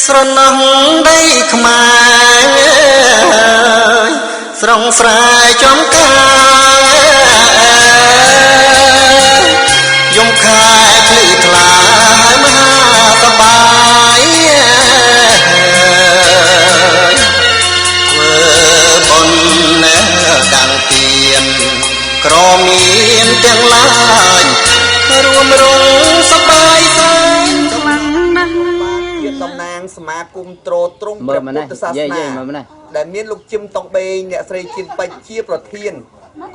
ស្រណោះដីខ្មែរស្រង់ស្រែចំការយំខែភ្លឺថ្លាហើយមហាសបាយធ្វើបុណ្យណែដាំងទៀនក្រមានទាំងឡាយរួមរងសបាយសែន ខ្លាំងណាស់ ជាតំណាងសមាគមទ្រទ្រង់ មើល ព្រះពុ មកនេះ យាយ ទ្ធសាសនា យាយមើលមកនេះ ដែលមានលោកជឹមតុងបេងអ្នកស្រីជិនពេជ្រជាប្រធាន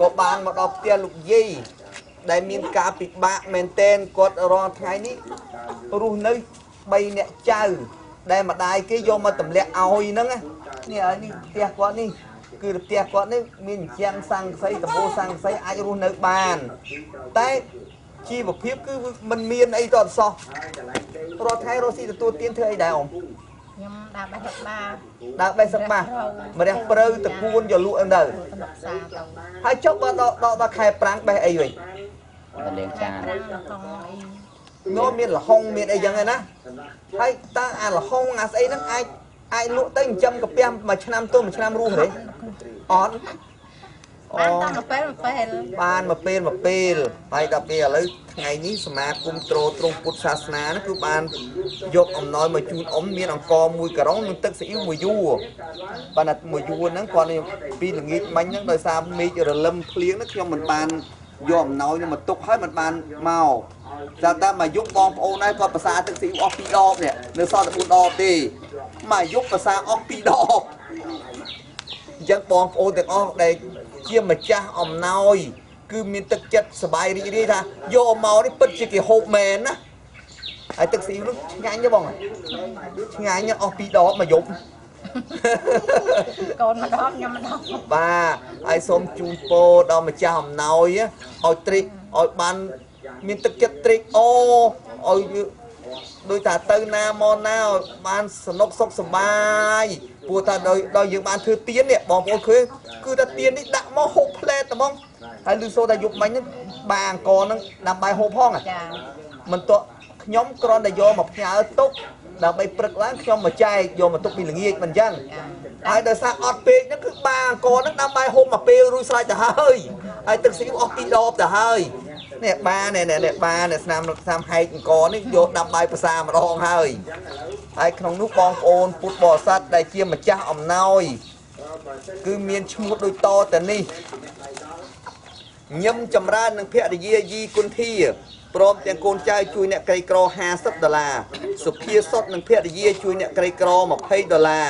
ក៏បានមកដល់ផ្ទះលោកយាយដែលមានការពិបាកមែនទែនគាត់រាល់ថ្ងៃនេះរស់នៅ3អ្នកចៅដែលម្ដាយគេយកមកទម្លាក់ឲ្យហ្នឹងណានេះឲ្យនេះផ្ទះគាត់នេះគឺផ្ទះគាត់នេះមានអញ្ចឹងសង្កសីដបូលសង្កសីអាចរស់នៅបានតែជីវភាពគឺมันមានអីតអត់សោះរាល់ថ្ងៃរស់ស៊ីទទួលទានធ្វើអីដែរអ៊ំ ខ្ញុំដើរបេះរកបា ដើរបេះសឹកបាម្រះព្រៅតគួនយកលក់ហ្នឹងទៅ សំណុកសាទៅ ហើយចុះបើដល់ដល់ដល់ខែប្រាំងបេះអីវិញ ទៅលាងចាន ប្រាំងលហុងអី នោះមានលហុងមានអីចឹងឯណាហើយតើអាលហុងអាស្អីហ្នឹងអាចអាចលក់ទៅចិញ្ចឹមកាពះមួយឆ្នាំទៅមួយឆ្នាំរស់ទេអត់ បានតាមមួយពេលមួយពេល បានមួយពេលមួយពេលហើយដល់ពេលឥឡូវថ្ងៃនេះសមាគមទ្រទ្រង់ពុទ្ធសាសនាហ្នឹងគឺបានយកអំណោយមកជូនអ៊ំមានអង្ករមួយការុងនិងទឹកស៊ីអ៊ីវមួយយួរបាទតែមួយយួរហ្នឹងគាត់ពីល្ងាចមិញហ្នឹងដោយសារមេឃរលឹមភ្លៀងហ្នឹងខ្ញុំមិនបានយកអំណោយហ្នឹងមកទុកហើយមិនបានមកតែតែមកយុគបងប្អូនហើយគាត់ប្រសាទឹកស៊ីអ៊ីវអស់2ដបនេះនៅសល់តែ4ដបទេមកយុគប្រសាអស់2ដបអញ្ចឹងបងប្អូនទាំងអស់ដែលជាម្ចាស់អំណោយគឺមានទឹកចិត្តសប្បាយរីករាយថាយកមកនេះពិតជាគេហូបមែនណាហើយទឹកស៊ីអ៊ីវនោះឆ្ងាញ់ទេបងឆ្ងាញ់អស់2ដបមកយប់ កូនម្ដងខ្ញុំម្ដង បាទហើយសូមជូនពរដល់ម្ចាស់អំណោយឲ្យត្រេកឲ្យបានមានទឹកចិត្តត្រេកអរឲ្យដូចថាទៅណាមកណាឲ្យបានសនុកសុខសប្បាយព្រោះថាដោយដោយយើងបានធ្វើទៀននេះបងប្អូនឃើញគឺថាទៀននេះដាក់មកហូបផ្លែតហ្មងហើយឮសូរថាយប់មិញហ្នឹងបាអង្គហ្នឹងដើម្បីហូបផងហ៎ ចា មិនតក់ខ្ញុំគ្រាន់តែយកមកផ្ញើទុកដើម្បីព្រឹកឡើងខ្ញុំមកចែកយកមកទុកពីល្ងាចមិនអញ្ចឹងហើយដោយសារអត់ពេកហ្នឹងគឺបាអង្គហ្នឹងដើម្បីហូបមកពេលរួចស្រេចទៅហើយហើយទឹកស៊ីអ៊ីវអស់ពីរដបទៅហើយនេះបានេះនេះបានេះស្នាមស្នាមហែកអង្គនេះយកដាំបាយប្រសាម្ដងហើយហើយក្នុងនោះបងប្អូនពុទ្ធបរិស័ទដែលជាម្ចាស់អំណោយគឺមានឈ្មោះដូចតទៅនេះញឹមចម្រើននិងភរិយាយីគុន្ធាព្រមទាំងកូនចៅជួយអ្នកក្រីក្រ50ដុល្លារសុភាសុតនិងភរិយាជួយអ្នកក្រីក្រ20ដុល្លារ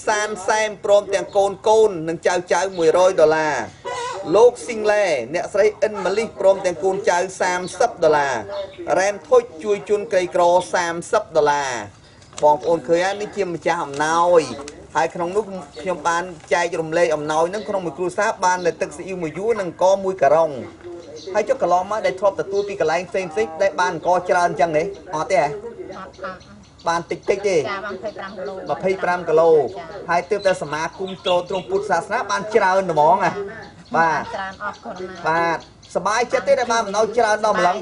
សានសែមព្រមទាំងកូនកូននិងចៅចៅ100ដុល្លារលោកស៊ីងឡែអ្នកស្រីអិនម៉ាលីសព្រមទាំងកូនចៅ30ដុល្លាររ៉ែមថុចជួយជនក្រីក្រ30ដុល្លារបងប្អូនឃើញហើយនេះជាម្ចាស់អំណោយហើយក្នុងនោះខ្ញុំបានចែករំលែកអំណោយហ្នឹងក្នុងមួយគ្រួសារបានលើទឹកស៊ីអ៊ីវមួយយួរនិងអង្គមួយការុងហើយចុះកន្លងមកដែលធ្លាប់ទទួលពីកន្លែងផ្សេងផ្សេងដែលបានអង្គច្រើនអញ្ចឹងទេអត់ទេហ៎ អត់អត់ បានតិចតិចទេ ចាបាន25គីឡូ 25គីឡូហើយទើបតែសមាគមទ្រទ្រង់ពុទ្ធសាសនាបានច្រើនហ្មងណាបាទ ច្រើនអរគុណណាស់ បាទសប្បាយចិត្តទេដែលបានអំណោយច្រើនដល់ម្លឹង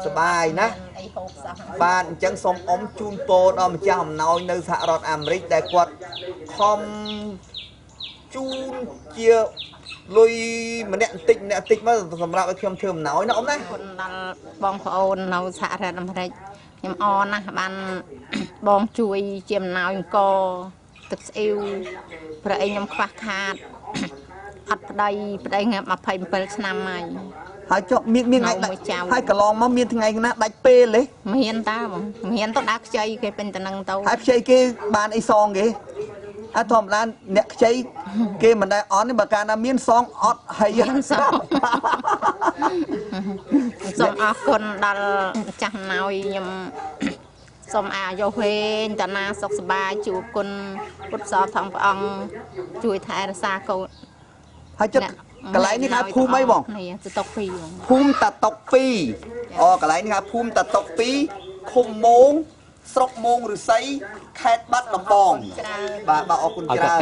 សប្បាយណាស់ អីហូបសោះ បាទអញ្ចឹងសូមអ៊ំជូនពរដល់ម្ចាស់អំណោយនៅសហរដ្ឋអាមេរិកដែលគាត់ខំជូនជាលុយម្នាក់បន្តិចម្នាក់បន្តិចមកសម្រាប់ឲ្យខ្ញុំធ្វើអំណោយណាអ៊ំណា អរគុណដល់បងប្អូននៅសហរដ្ឋអាមេរិកខ្ញុំអរណាស់បានបងជួយជាអំណោយអង្គទឹកស្អ៊ីវព្រោះអីខ្ញុំខ្វះខាតអត់ប្តីប្តីងាប់27ឆ្នាំហើយ ហើយចុះមានមានថ្ងៃ នៅមួយចៅ ហើយកន្លងមកមានថ្ងៃណាដាច់ពេលទេ មានតើបងមានទៅដើរខ្ចីគេពេញតំណឹងទៅ ហើយខ្ចីគេបានអីសងគេហើយធម្មតាអ្នកខ្ចីគេមិនដែលអន់ទេបើកាលណាមានសងអត់ហើយ មានសងសូមអរគុណដល់ម្ចាស់អំណោយខ្ញុំសូមអាយុវែងតាណាសុខសប្បាយជួបគុណពុទ្ធសោធំព្រះអង្គជួយថែរក្សាកូន ហើយចុះកន្លែងនេះហៅភូមិអីបង នេះទៅតុកពីរបង ភូមិតាតុក2អូកន្លែងនេះហៅភូមិតាតុក2ឃុំមងស្រុកមងឫស្សីខេត្តបាត់ដំបង ច្រើន បាទបាទអរគុណច្រើន ឲ្យគាត់កាន់